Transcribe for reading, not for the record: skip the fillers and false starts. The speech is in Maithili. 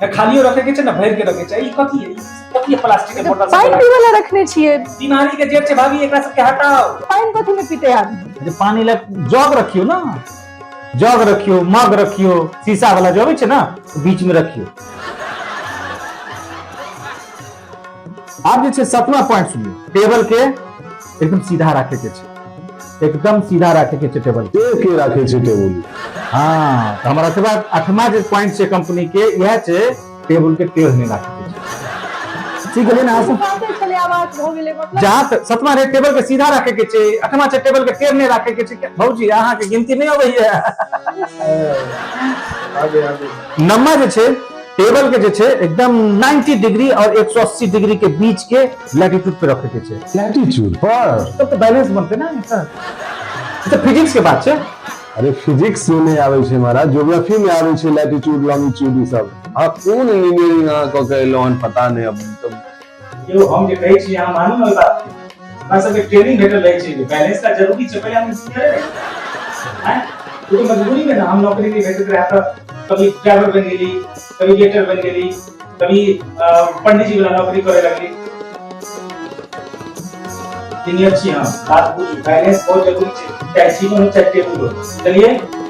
ने खालियो रखे के छै ने भरि के रखे छै। ई कथी है? ई कथी है? प्लास्टिक के बोतल सब? पानि पीबै लए रखने छियै। बीमारी के जड़ छै भाभी, एकरा सबके हटाओ। पानि कथी में पीते आदमी? जे पानि लए जग रखियौ ने, जग रखियौ, मग रखियौ, शीशा वाला जो अबै छै ने, बीच में रखियौ। आब जे छै सतमा पॉइंट सुनियौ, टेबल के एकदम सीधा राखे के छै, एकदम सीधा राखे के छै टेबल के। के राखे छै टेबुल? हाँ, तऽ हमर अठवा अठमा जे पॉइंट छै कंपनी के, इएह छै, टेबुल के टेढ़ नहि राखे के छै। ठीक गेलै ने अहाँ सब? बाते छलै, आवाज भऽ गेलै मतलब। जहाँ तक सतमा रहे टेबल के सीधा राखे के छै, अठमा छै टेबल के टेढ़ नहि राखे के छै। भौजी, अहाँ के गिनती नहि अबैया। आगे आगे। नम्मा जे छै टेबल के जे छै एकदम 90 डिग्री और 180 डिग्री के बीच के लैटिट्यूड पे रखे के छै। लैटिट्यूड पर? तब तऽ बैलेंस बनते ना। ई तऽ फिजिक्स के बात छै। अरे, फिजिक्स में नहि आबै छै महाराज, ज्योग्राफी में आबै छै लैटिट्यूड लॉन्गिट्यूड ई सब। अहाँ कोन इंजीनियरिंग अहाँ कऽ के एलहुँ हन, पता नहि अब तऽ। यौ, हम जे कहै छी अहाँ मानू ने ओहि बात के। हमरा सबके ट्रेनिंग भेटल रहै छै जे बैलेंस ला जरूरी छै। पहिले हम इंजीनियर रही आँय, ओ तऽ मजबूरी में ना, हम नौकरी नहि भेटैत रहै तऽ कभी ड्राइवर बनि गेली, कभी वेटर बनि गेली, कभी पंडित जी वाला नौकरी करे लगली। इंजीनियर छी हम, बात बुझू, बैलेंस बहुत जरूरी छै, चाहे जीवन हो चाहे टेबुल हो। चलिए।